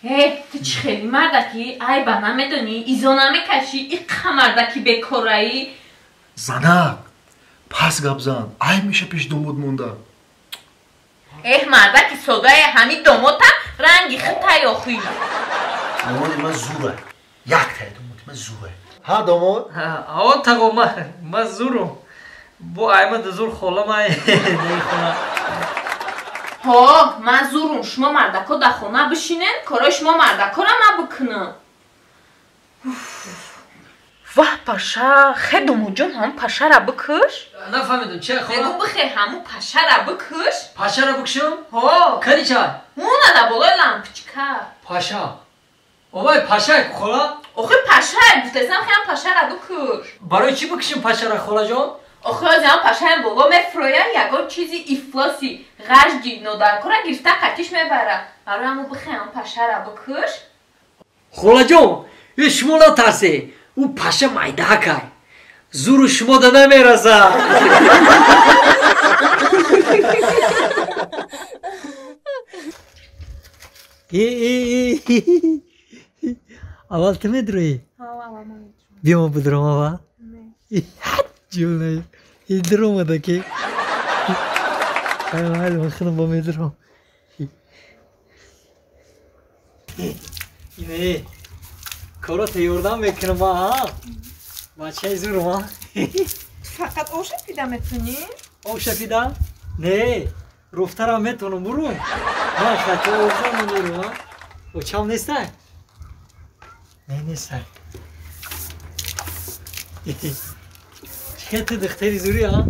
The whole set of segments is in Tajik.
Э, ту чӣ хели мардаки, айба намедонӣ, изо намекашӣ, иққа мардаки бекораӣ. Занак, пас гап зан, айб меша пеш домод монда. Эҳ, мардаки содае, ҳами домотам ранги хитай охӣ. Домоди ман зура, яктае домоди ман зура. Ҳа, домод? О, тағо, ман зурум. Бо аймада зур холама хона. Ҳо, ман зурум, шумо мардако дар хона бишинен, корои шумо мардакора ман бикунам. Ваҳ, паша, хе, домодҷон, ҳамун пашара бикуш. Нафаҳмидам, чи? Мегӯ, бихе, ҳамун пашара бикуш. Пашара бикушам? Ҳо. Кани чай? Уна дар болои лампочка. Паша овай, пашай хола? Охи, пашай гуфтесам, хеам пашара бикуш. Барои чӣ бикушем пашара, холаҷон? Охи, озиам пашаям боло мефроя, ягон чизи ифлоси ғажди нодаркора гирифта қатиш мебара. Барои ҳамун бихе, ҳамун пашара бикуш. Холаҷон, э, шумо натарсе, ӯ паша майдаакай, зуру шумо да намерасад. Аввал ту медроӣ? Биё, ма бидром аввал. Ҷуна, идромада ки. Майли, ман худам бо медром. Ине, корота ёрдам мекунам, а бачаи зурум, а. Фақат оша пида метунӣ? Оша пида? Не, руфтарам метонам бурум. Ман хато озам мерум, а. Очам нестай? Не, нестай. Чӣ ту духтари зурӣ, а?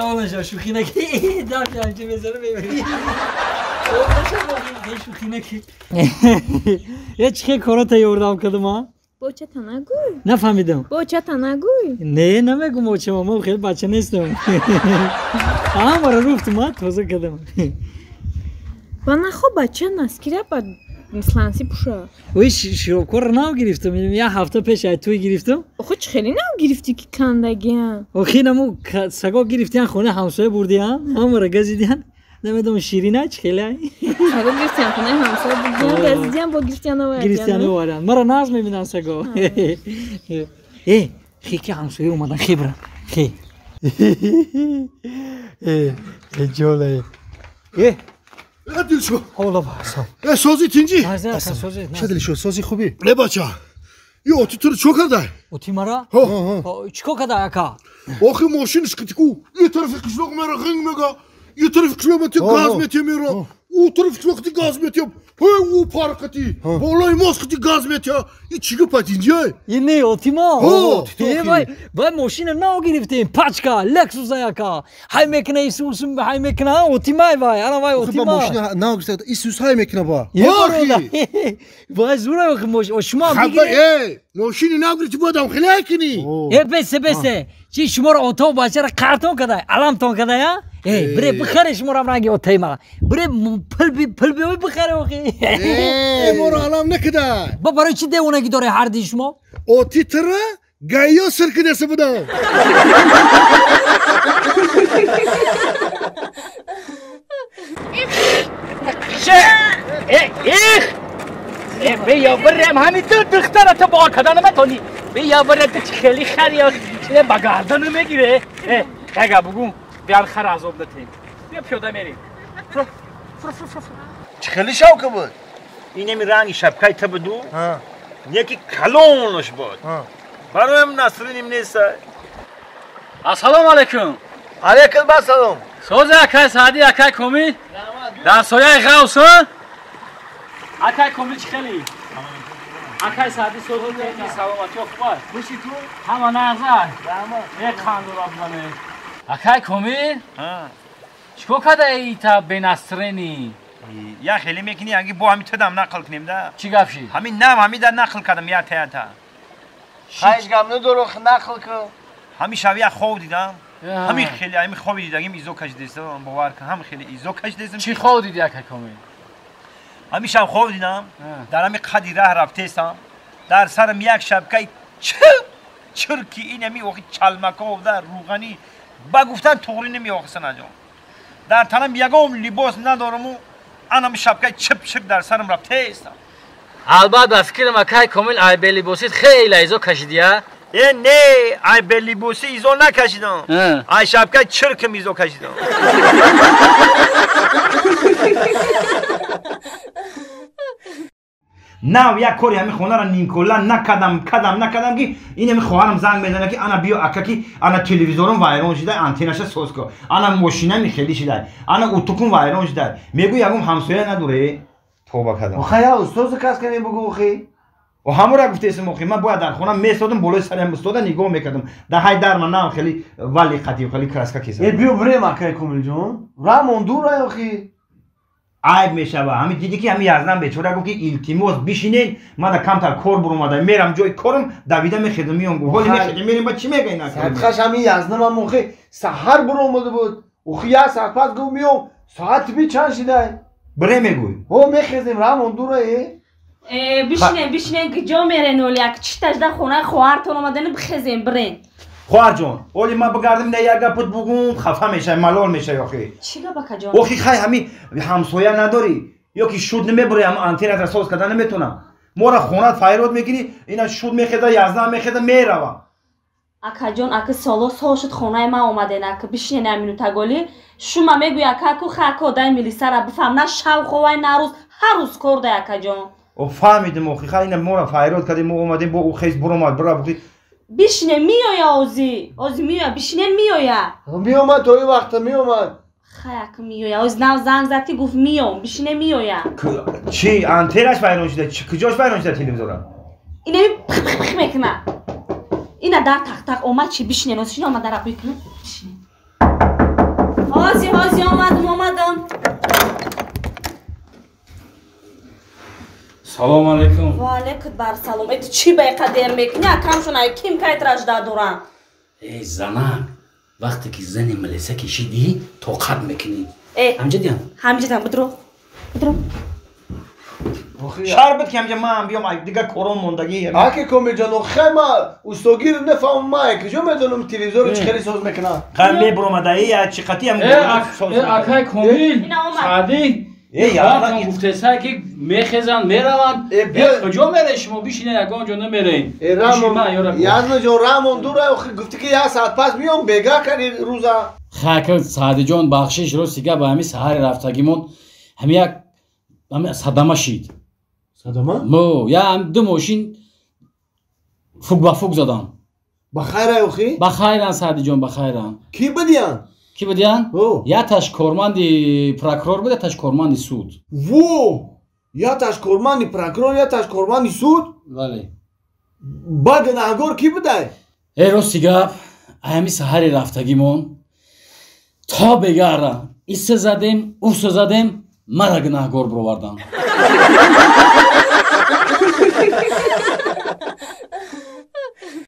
Онаша, шӯхӣ наки, дафи ҳамчи мезанам, мебарӣ. Шӯхӣ наки. Е, чӣ хел корота ёрдам кардам, а? Бочата нагӯй. Нафаҳмидам. Бочата нагӯй. Не, намегум очама, ман хеле бача нестам. Ҳамаро руфтум, а, тоза кардам. Ва нахо бача наскира ба сланси пуша. Ой, широбкорро нав гирифтам, як ҳафта пеш ай туй гирифтам. Охо, чӣ хеле нав гирифтӣ, ки кандагиам? Охи, наму саго гирифтиян, хонаи ҳамсоя бурдиян, ҳамаро газидиян. Намедонам, ширина чӣ хеле. Саго гирифтиян, хонаи ҳамсоя бурдиян, газидиян, бо гирифтиян овардиян. Гирифтиян овардиян. Маро нағз мебинанд саго. Э, хе, ки ҳамсоя омадан, хе, бира. Хе. Э, ҷоле. Э, Дилшо. Ҳола баҳсам. Э, сози, тинҷӣ? Сози. Ча, Дилшо, сози, хубӣ? Э, бача. Ё, оти туро чо кардай? Оти мара? Чӣ кор кардай, ака? Охи, мошинаш қитику, е тарафи қишлоқ мера ғинг мега, е тарафи қишлоқ мети газ метия мера, у тарафи қишлоқ ти газ метия, ҳей, у парқати, болои мост қити газ метия. И чӣ гапа, тинҷай? И не, отима. Е, вай, вай, мошина нав гирифтем, пачка, Лексус, ака. Ҳай мекуна Исус, ҳай мекуна, отимай вай, ана вай отима. Мошина нав гирифта, Исус ҳай мекуна ба. Вай зура охи мошина. Шумо бигиред. Э, мошини нав гирифти, бодам хеле ҳай кунӣ. Э, бесе, бесе. Чи шуморо ото бачара қартон кадай, аламтон кадай, а? Э, бире бихаре шуморо ранги отаи мара. Бире пул пул биёй бихаре охи. Э, моро алам накидай. Ба барои чӣ девонагӣ доред ҳарди шумо? Оти тира гайё сир кидаса будам. Их! Бия бирем, ҳами ту духтара ту бо карда наметонӣ. Бия бире, ту чӣ хели хари, чизе ба гардану мегире. Э, яга бугум, биан хар азоб натем. Бия, пиёда мерем. Фур, фур, фур, фур. Чӣ хели шавка буд? Инеми ранги шапкаи ту буду, неки калонаш буд. Бароям насриним неста. Ассалому алайкум. Алайкум ассалом. Сози, акай Саъди, акай Комил? Дар сояи ғавс, акай Комил, чӣ хели? Акай Саъди, сози, саломатиё хуб аст? Буши ту? Ҳама нағза. Е, қандура бизане. Акай Комил? Чӣ кор кардаи та бенасрини? Я хеле мекунӣ, аги бо ҳами тудам нақл кунем да. Чӣ гап шид? Ҳамин нав ҳамида нақл кардам я таята. Ҳеҷ гап надору, нақл кун. Ҳамин шаб як хоб дидам. Ҳамин хеле ҳамин хоби дидагим изо кашидестам, бовар кун, ҳам хеле изо кашидестам. Чӣ хоб диди, акай Комил? Ҳамин шаб хоб дидам, дар ҳамин қади раҳ рафтестам, дар сарам як шабкаи чир чирки ин ҳами охи чалмака овда рӯғанӣ ба гуфтан туғрӣ намеохисанаҷон. Дар танам ягон либос надораму. Анам шапкаи чип-чип дар сарам рафтаестам. Албат ба фикрам акай Комил ай белибосит хеле изо кашидия. Э не, ай белибоси изо накашидам. Ай шапкаи чиркам изо кашидам. Нав як кори ҳамин хонаро нимкола накардам, кардам, накардам ки ин ҳамин хоҳарам занг мезанад ки ана биё ака ки ана телевизорам вайрон шуда, антеннаша соз кун, ана мошинами хелӣ шуда, ана утукум вайрон шуда. Мегӯ ягон ҳамсоя надоре? Тоба кардам. Охай я устози кас кани бугу охи. О ҳамора гуфтесим охи, ман бояд дар хона месодам, болои сарам устода нигоҳ мекардам. Дар ҳай дар ман нам хеле вали қатив, хеле краска кесам. Э биё бирем акай Комилҷон. Рамон дур охи. Айб мешава. Ҳамин диди ки ҳамин яздан бечора гуфт ки илтимос бишинен, ман да камтар кор буромада, мерам ҷои корам, давида мехезам миём. Гуфт ҳоли мехезем мерем, ба чӣ мегӯй на? Садқаш ҳамин язнам охи саҳар буромада буд. Охи як саат пас гуфт миём, соат би чанд шидай? Бире мегӯй. Ҳо мехезем, рамон дура э. Бишинен, бишинен, куҷо мерен оли? Як читаш дар хонаи хоҳартон омадани бихезем, бирен. Хоҳарҷон, оли ман бигардам ина як гапот бугум, хафа мешавӣ, малол мешавӣ охи. Чӣ гап акаҷон? Охи хай ҳамин ҳамсоя надорӣ, ё ки шуд намебурӣ, ҳам антеннатро соз карда наметонам. Мора хонат файрод мекунӣ, ина шуд мехеза, яздан мехеза, мерава. Акаҷон, ака соло сол шуд хонаи ман омаден, ака бишинен ҳамин минутаголи. Шума мегӯй ака ку хако дай милисара бифаҳм, на шав ховай, на рӯз, ҳар рӯз кор дай акаҷон. О фаҳмидим охи, хай ина мора файрод кардем, мо омадем, бо ӯ хез буромад, бира охи. Бишине миёя ози, ози миёя, бишине миёя. Миёмад то ин вақта миёмад. Хай ака миёя, ози нав занг зад ки гуфт миём, бишине миёя. Чӣ антеннаш вайрон шуда, куҷош вайрон шуда телевизора? Инами пих пих пих мекуна. Ина дар тақ-тақ омад чи бишине, ози шино омад дар апӯй кунам. Бишине. Ози, ози омадам, омадам. Салом алейкум. Ва алейкум бар салом. Э ту чӣ ба қадер мекунӣ? Акамшон ай ким кайт ражда дорам? Эй занак, вақте ки зани милиса кишидӣ, тоқат мекунӣ. Э ҳамҷа диям? Ҳамҷа диям, бидро. Бидро. Шар буд ки ҳамҷа ман биём, ай дигар корон мондагӣ. Аки Комилҷон, охай ма устогир нафаҳмам, ма куҷо медонам телевизорро чӣ хеле соз мекунам. Хай мебуромадаи, я чӣ қатӣ ҳам соз мекунам. Акай Комил, Саъдӣ. Хоҳартон гуфтесай ки мехезанд, мераванд. Куҷо меред шумо? Бишинед, ягон ҷо намеред. Язнаҷон, рамон дура, охи гуфтӣ ки як саат пас миём, бега карди рӯза. Хай ака Саъдиҷон, бахшиш, рости гап, ҳамин саҳари рафтагимон ҳамин як садама шид. Садама? Мо, я ду мошин фук ба фук задам. Ба хайрай охи? Ба хайран, Саъдиҷон, ба хайран. Кӣ будиян? Кӣ будиян? Яташ корманди прокурор буд, яташ корманди суд. Во! Яташ корманди прокурор, яташ корманди суд? Бале. Ба гунаҳгор кӣ будай? Э рости гап, ҳамин саҳари рафтагимон то бегара иса задем, уса задем, мара гунаҳгор бировардан.